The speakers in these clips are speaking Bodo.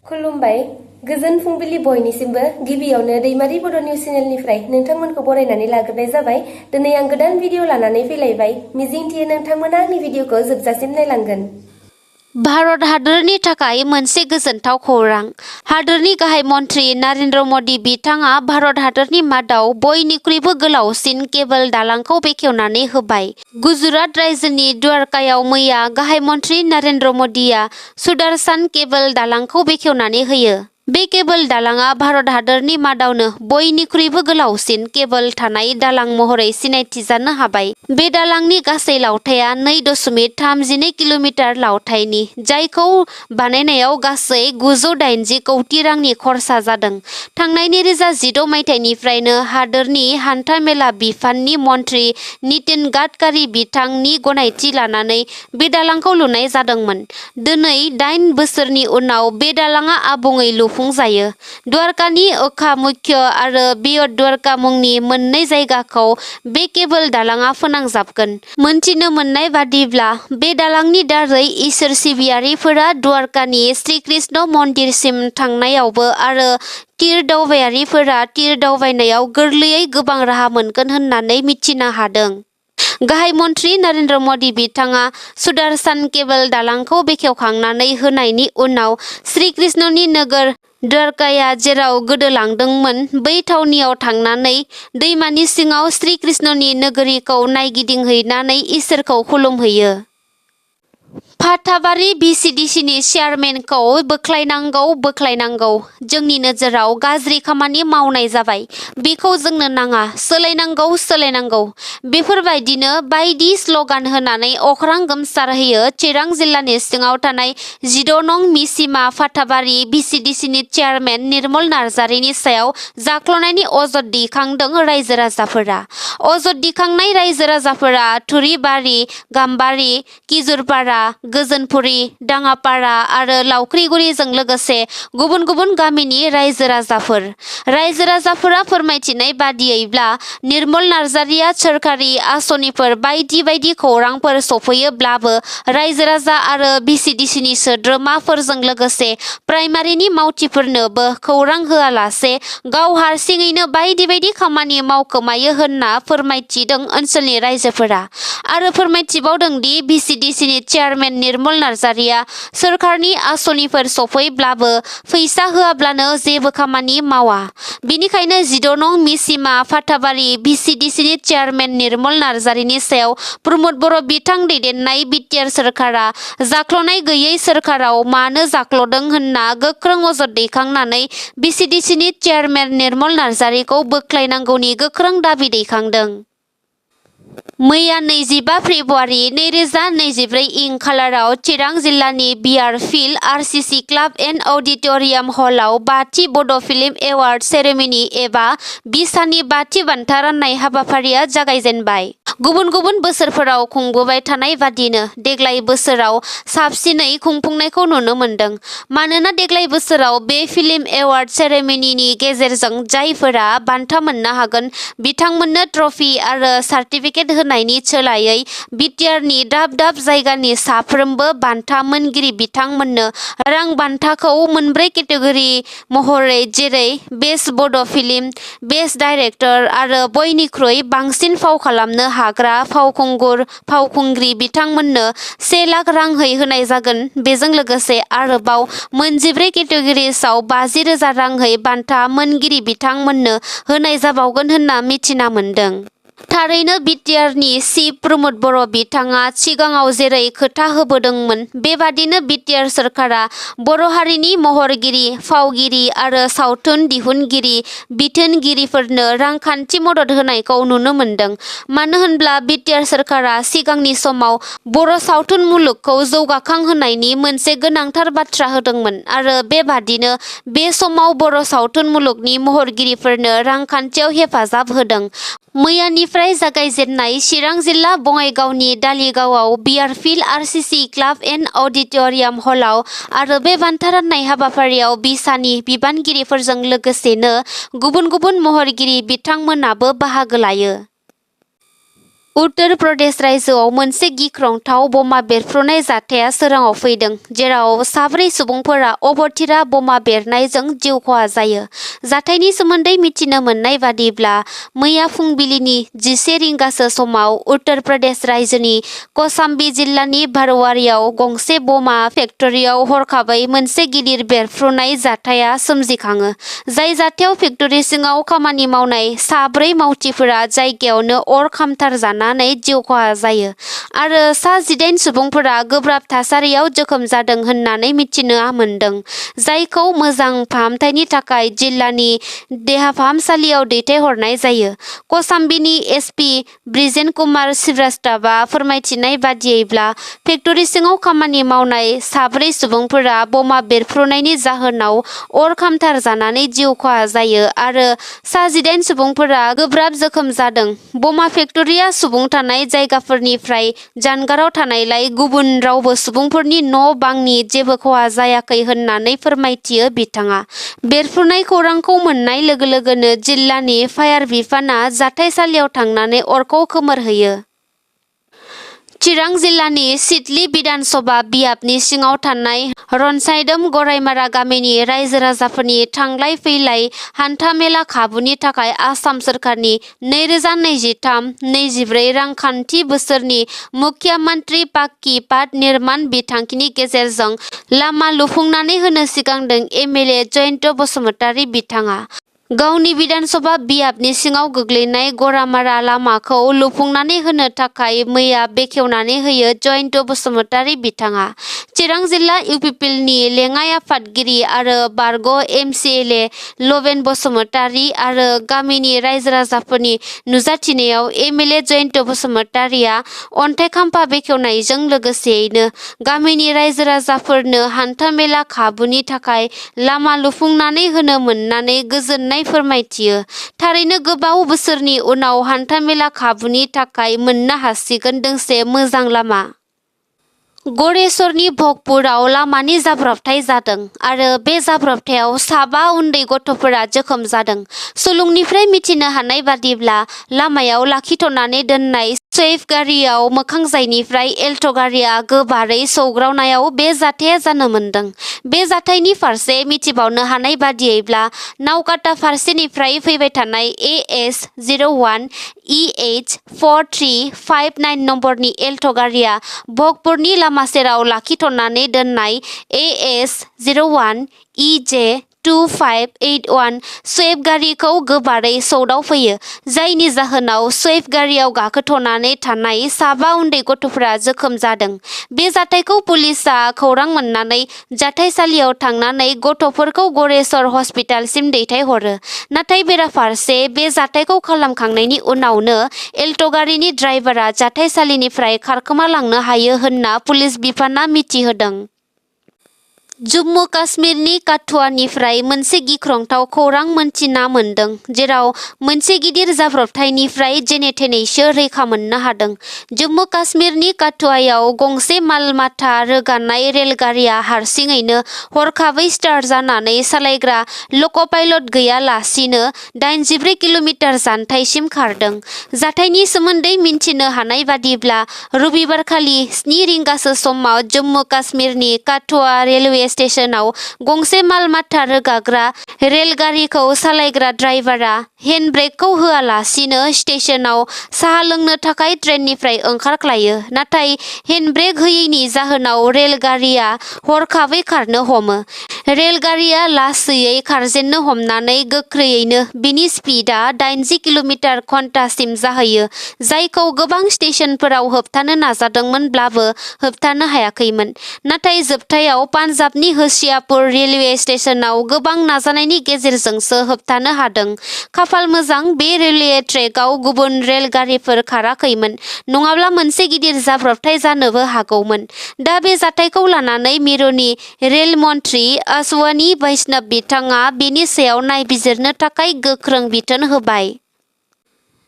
खुलुमबाय गोजोन फुंबिलि बयनिसिमबो गिबियावनो दैमारि बड' निउस चेनेलनिफ्राय नोंथांमोनखौ बरायनानै लाग्रोनाय जाबाय। दिनै आं गोदान भिडिअ लानानै फैलायबाय। मिजिंथियो नोंथांमोना आंनि भिडिअखौ जोबजासिम नायलांगोन। भारत हादरनि थाखाय मोनसे गोजोनथाव खौरां। हादरनि गाहाय मन्थ्रि नरेन्द्र मदि बिथाङा भारत हादरनि मादाव बयनिख्रुइबो गोलावसिन केबोल दालांखौ बेखेवनानै होबाय। गुजरात रायजोनि द्वारकायाव मैया गाहाय मन्थ्रि नरेन्द्र मदिया सुदारसान केबोल दालांखौ बेखेवनानै होयो। बे केबोल दालांआ भारत हादरनि मादावनो बयनिख्रुइबो गोलावसिन केबोल थानाय दालां महरै सिनायथि जानो हाबाय। बे दालांनि गासै लावथाइया 2.32 किल'मिटार लावथाइनि, जायखौ बानायनायाव गासै 980 कौटि रांनि खरसा जादों। थांनाय 2016 मायथाइनिफ्रायनो हादोरनि हान्था-मेला बिफाननि मन्थ्रि नितिन गाडकारि बिथांनि गनायथि लानानै बे दालांखौ लुनाय जादोंमोन। दिनै 8 बोसोरनि उनाव बे दालांआ आबुङै लुफुंजायो। द्वारकानि ओखा मुख्य आरो बेट द्वारका मुंनि मोननै जायगाखौ बे केबोल दालांआ फोनांजाबगोन। मोनथिनो मोननाय बादिब्ला बे दालांनि दारै इसोर सिबियारिफोरा द्वारकानि श्रीकृष्ण मन्दिरसिम थांनायावबो आरो तीर दावबायारिफोरा तीर दावबायनायाव गोरलैयै गोबां राहा मोनगोन होननानै मिथिनो हादों। गाहाय मन्थ्रि नरेन्द्र मदि बिथाङा सुदारसान केबोल दालांखौ बेखेवखांनानै होनायनि उनाव श्रीकृष्णनि नोगोर द्वारकाया जेराव गोदोलांदोंमोन बै थावनियाव थांनानै दैमानि सिङाव श्रीकृष्णनि नोगोरीखौ नायगिदिंहैनानै इसोरखौ खुलुमहैयो। फाथाबारि BCDCनि चेयारमेनखौ बोख्लायनांगौ। जोंनि नोजोराव गाज्रि खामानि मावनाय जाबाय। बेखौ जोंनो नाङा। सोलायनांगौ। बेफोरबायदिनो बायदि स्लगान होनानै अख्रां गोमसारहोयो। चिरां जिल्लानि सिङाव थानाय 16 नं मिसिमा फाथाबारि BCDCनि चेयारमेन निर्मल नार्जारिनि सायाव जाख्ल'नायनि अजद दैखांदों रायजो राजाफोरा। अजद दिखांनाय रायजो राजाफोरा थुरिबारि, गाम्बारि, किजुरपारा, गोजोनपुरि, दाङापारा आरो लावख्रिगुरिजों लोगोसे गुबुन गुबुन गामिनि रायजो राजाफोर। रायजो राजाफोरा फोरमायथिनाय बादियैब्ला निर्मल नार्जारिया सोरखारि आसनिफोर बायदि बायदि खौरांफोर सफैयोब्लाबो रायजो राजा आरो BCDCनि सोद्रोमाफोरजों लोगोसे प्राइमारिनि मावथिफोरनोबो खौरां होआलासे गाव हारसिङैनो बायदि बायदि खामानि मावखोमायो होनना फोरमायथिदों ओनसोलनि रायजोफोरा। आरो फोरमायथिबावदों दि BCDCनि चेयारमेन निर्मल नार्जारिया सोरखारनि आसनिफोर सफैब्लाबो फैसा होआब्लानो जेबो खामानि मावा। बिनिखायनो 16 नं मिसिमा फाथाबारि BCDCनि चेयारमेन निर्मल नार्जारिनि सायाव प्रमद बर' बिथां दैदेननाय बिटिआर सोरखारा जाख्ल'नाय गैयै सोरखाराव मानो जाख्ल'दों होनना गोख्रों अजद दैखांनानै BCDCनि चेयारमेन निर्मल नार्जारिखौ बोख्लायनांगौनि गोख्रों दाबि दैखांदों। मैया 25 फेब्रुवारि 2024 इं खालाराव चिरां जिल्लानि बियार field RCC club and auditorium हलाव 5थि बड' फिल्म एवार्ड सेरेमनि एबा बिसानि 5थि बान्था राननाय हाबाफारिया जागायजेनबाय। गुबुन गुबुन बोसोरफोराव खुंबोबाय थानाय बादिनो देग्लाय बोसोराव साबसिनै खुंफुंनायखौ नुनो मोनदों। मानोना देग्लाय बोसोराव बे फिल्म एवार्ड सेरेमनिनि गेजेरजों जायफोरा बान्था मोननो हागोन बिथांमोननो ट्रफी आरो सार्टिफिकेट होनायनि सोलायै बिटिआरनि दाब दाब जायगानि साफ्रोमबो बान्था मोनगिरि बिथांमोननो रां बान्थाखौ मोनब्रै केटेगरि महरै जेरै बेस्ट बड' फिल्म, बेस्ट डाइरेक्टर आरो बयनिख्रुइ बांसिन फाव खालामनो हाग्रा फावखुंगुर फावखुंग्रि बिथांमोननो 1 लाख रांहै होनाय जागोन। बेजों लोगोसे आरोबाव 14 केटेगरिसआव 50,000 रांहै बान्था मोनगिरि बिथांमोननो होनाय जाबावगोन होनना मिथिना मोन्दों। थारैनो बिटिआरनि चिफ प्रमद बर' बिथाङा सिगाङाव जेरै खोथा होबोदोंमोन बेबादिनो बिटिआर सोरखारा बर' हारिनि महरगिरि, फावगिरि आरो सावथुन दिहुनगिरि बिथोनगिरिफोरनो रांखान्थि मदद होनायखौ नुनो मोनदों। मानो होनब्ला बिटिआर सोरखारा सिगांनि समाव बर' सावथुन मुलुगखौ जौगाखांहोनायनि मोनसे गोनांथार बाथ्रा होदोंमोन आरो बेबादिनो बे समाव बर' सावथुन मुलुगनि महरगिरिफोरनो रांखान्थियाव हेफाजाब होदों। मैयानिफ्राय जागायजेननाय चिरां जिल्ला बङाइगावनि दालिगावआव बियारफिल्ड RCC क्लाब एन्ड अडिट'रियाम हलाव आरो बे बान्था राननाय हाबाफारियाव बिसानि बिबानगिरिफोरजों लोगोसेनो गुबुन गुबुन महरगिरि बिथांमोनाबो बाहागो लायो। उत्तर प्रदेश रायजोआव मोनसे गिख्रंथाव बमा बेरफ्रुनाय जाथाया सोराङाव फैदों, जेराव 4 सुबुंफोरा अबथिरा बमा बेरनायजों जिउ खहा जायो। जाथायनि सोमोन्दै मिथिनो मोननाय बादिब्ला मैया फुंबिलिनि 11 रिंगासो समाव उत्तर प्रदेश रायजोनि कौशाम्बी जिल्लानि बारवारियाव गंसे बमा फेक्टरियाव हरखाबै मोनसे गिदिर बेरफ्रुनाय जाथाया सोमजिखाङो। जाय जाथायाव फेक्टरि सिङाव खामानि मावनाय 4 मावथिफोरा जायगायावनो अर खामथारजानानै जिउ खहा जायो आरो 18 सुबुंफोरा गोब्राब थासारियाव जोखोम जादों होननानै मिथिनो मोनदों, जायखौ मोजां फाहामथायनि थाखाय जिल्लानि देहा फाहामसालियाव दैथायहरनाय जायो। कौशाम्बीनि एसपि ब्रिजेन कुमार श्रीवास्तवआ फोरमायथिनाय बादियैब्ला फेक्टरि सिङाव खामानि मावनाय 4 सुबुंफोरा बमा बेरफ्रुनायनि जाहोनाव अर खामथारजानानै जिउ खहा जायो आरो 18 सुबुंफोरा गोब्राब जोखोम जादों। बमा फेक्टरिया सुबुं थानाय जायगाफोरनिफ्राय जानगाराव थानायलाय गुबुन रावबो सुबुंफोरनि न' बांनि जेबो खहा जायाखै होननानै फोरमायथियो बिथाङा। बेरफ्रुनाय खौरांखौ मोननाय लोगो लोगोनो जिल्लानि फायार बिफाना जाथायसालियाव थांनानै अरखौ खोमोरहोयो। चिरां जिल्लानि सिडली बिधान सभा बियाबनि सिङाव थानाय रनसायदम गरायमारा गामिनि रायजो राजाफोरनि थांलाय फैलाय हान्था मेला खाबुनि थाखाय आसाम सोरखारनि 2023-24 रांखान्थि बोसोरनि मुख्यमन्त्री पाक्की पाथ निर्माण बिथांखिनि गेजेरजों लामा लुफुंनानै होनो सिगांदों MLA जयन्त बसुमतारी बिथाङा। गावनि बिधानसभा बियाबनि सिङाव गोग्लैनाय गरामारा लामाखौ लुफुंनानै होनो थाखाय मैया बेखेवनानै होयो जयन्त बसुमतारी बिथाङा। चिरां जिल्ला इउपिपिएलनि लेङाइ आफादगिरि आरो बारग' MCLA लबेन बसुमतारी आरो गामिनि रायजो राजाफोरनि नुजाथिनायाव MLA जयन्त बसुमतारीया अन्थाइ खाम्फा बेखेवनायजों लोगोसेयैनो गामिनि रायजो राजाफोरनो हान्था मेला खाबुनि थाखाय लामा लुफुंनानै होनो मोननानै गोजोननाय फोरमायथियो। थारैनो गोबाव बोसोरनि उनाव हान्थामेला खाबुनि थाखाय मोननो हासिगोन दोंसे मोजां लामा। गरेस्वरनि भगपुराव लामानि जाब्रबथाय जादों आरो बे जाब्रबथायाव 5 उन्दै गथ'फोरा जोखोम जादों। सुलुंनिफ्राय मिथिनो हानाय बादिब्ला लामायाव लाखिथ'नानै दोननाय स्विफ्ट गारियाव मोखांजायनिफ्राय एल्ट' गारिया गोबारै सौग्रावनायाव बे जाथाया जानो मोनदों। बे जाथायनि फारसे मिथिबावनो हानाय बादियैब्ला नावकाटा फारसेनिफ्राय फैबाय थानाय AS 01 EH 4359 नम्बरनि एल्ट' गारिया भगपुरनि लामा सेराव लाखिथ'नानै दोननाय AS 01 EJ 2581 स्विफ्ट गारिखौ गोबारै सौदावफैयो, जायनि जाहोनाव स्विफ्ट गारियाव गाखोथ'नानै थानाय 5 उन्दै गथ'फोरा जोखोम जादों। बे जाथायखौ पुलिसआ खौरां मोननानै जाथायसालियाव थांनानै गथ'फोरखौ गरेस्वर हस्पिटालसिम दैथायहरो। नाथाय बेराफारसे बे जाथायखौ खालामखांनायनि उनावनो एल्ट' गारिनि ड्राइभारा जाथायसालिनिफ्राय खारखोमा लांनो हायो होनना पुलिस बिफाना मिथिहोदों। जम्मु काश्मीरनि काठुआनिफ्राय मोनसे गिख्रंथाव खौरां मोनथिना मोनदों, जेराव मोनसे गिदिर जाब्रबथायनिफ्राय जेने-थेनेसो रैखा मोननो हादों। जम्मु काश्मीरनि काठुआयाव गंसे माल-माथा रोगानाय रेलगारिया हारसिङैनो हरखाबै स्टार्ट जानानै सालायग्रा लक'-पाइलट गैयालासिनो 84 किल'मिटार जानथायसिम खारदों। जाथायनि सोमोन्दै मिन्थिनो हानाय बादिब्ला रबिबारखालि 7 रिंगासो समाव जम्मु काश्मीरनि काठुआ रेलवे स्टेशनाव गंसे माल-माथा रोगाग्रा रेलगारिखौ सालायग्रा ड्राइभारा हेन्डब्रेकखौ होआलासिनो स्टेशनाव साहा लोंनो थाखाय ट्रेननिफ्राय ओंखारख्लायो। नाथाय हेन्डब्रेक होयैनि जाहोनाव रेलगारिया हरखाबै खारनो हमो। रेलगारिया लासैयै खारजेननो हमनानै गोख्रैयैनो बिनि स्पिडा 80 किल'मिटार घन्टासिम जाहैयो, जायखौ गोबां स्टेशनफोराव होबथानो नाजादोंमोनब्लाबो होबथानो हायाखैमोन। नाथाय जोबथायाव पान्जाबनि होशियारपुर रेलवे स्टेशनाव गोबां नाजानायनि गेजेरजोंसो होबथानो हादों। खाफाल मोजां, बे रेलवे ट्रेकआव गुबुन रेलगारिफोर खाराखैमोन, नङाब्ला मोनसे गिदिर जाब्रबथाय जानोबो हागौमोन। दा बे जाथायखौ लानानै मिरुनि रेल मन्थ्रि अश्वनी वैष्णव बिथाङा बेनि सायाव नायबिजिरनो थाखाय गोख्रों बिथोन होबाय।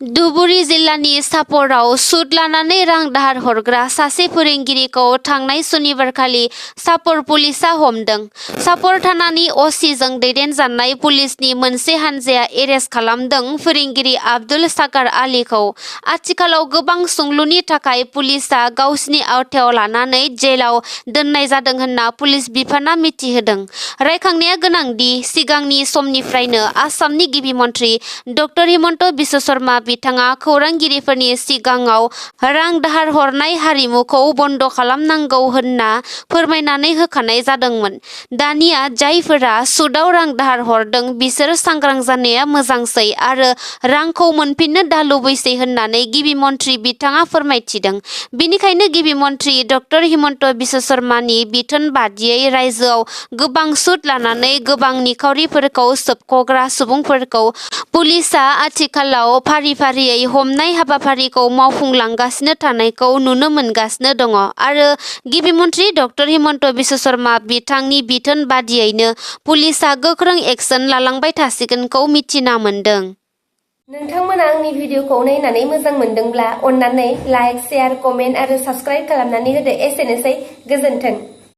धुबुरी जिल्लानि सापराव सुद लानानै रां दाहार हरग्रा सासे फोरोंगिरिखौ थांनाय सनिबारखालि सापर पुलिसआ हमदों। सापर थानानि असिजों दैदेनजानाय पुलिसनि मोनसे हानजाया एरेस्ट खालामदों फोरोंगिरि आब्दुल साकार आलीखौ। आथिखालाव गोबां सोंलुनि थाखाय पुलिसआ गावसिनि आवथायाव लानानै जेलाव दोननाय जादों होनना पुलिस बिफाना मिथिहोदों। रायखांनाया गोनांदि सिगांनि समनिफ्रायनो आसामनि गिबि मन्थ्रि डक्टर हिमन्त बिश्व शर्मा बिथाङा खौरांगिरिफोरनि सिगाङाव रां दाहार हरनाय हारिमुखौ बन्द खालामनांगौ होनना फोरमायनानै होखानाय जादोंमोन। दानिया जायफोरा सुदआव रां दाहार हरदों बिसोर सांग्रां जानाया मोजांसै आरो रांखौ मोनफिननो दा लुबैसै होननानै गिबि मन्थ्रि बिथाङा फोरमायथिदों। बेनिखायनो गिबि मन्थ्रि डक्टर हिमन्त बिश्व शर्मानि बिथोन बादियै रायजोआव गोबां सुद लानानै गोबां निखावरिफोरखौ सोबख'ग्रा सुबुंफोरखौ पुलिसआ आथिखालाव फारि फारियै हमनाय हाबाफारिखौ मावफुंलांगासिनो थानायखौ नुनो मोनगासिनो दङ आरो गिबि मन्थ्रि डक्टर हिमन्त बिश्व शर्मा बिथांनि बिथोन बादियैनो पुलिसआ गोख्रों एक्सन लालांबाय थासिगोनखौ मिथिना मोन्दों। नोंथांमोना आंनि भिडिअखौ नायनानै मोजां मोनदोंब्ला अन्नानै लाइक, शेयार, कमेन्ट आरो साबस्क्राइब खालामनानै होदो। एसेनोसै, गोजोन्थों।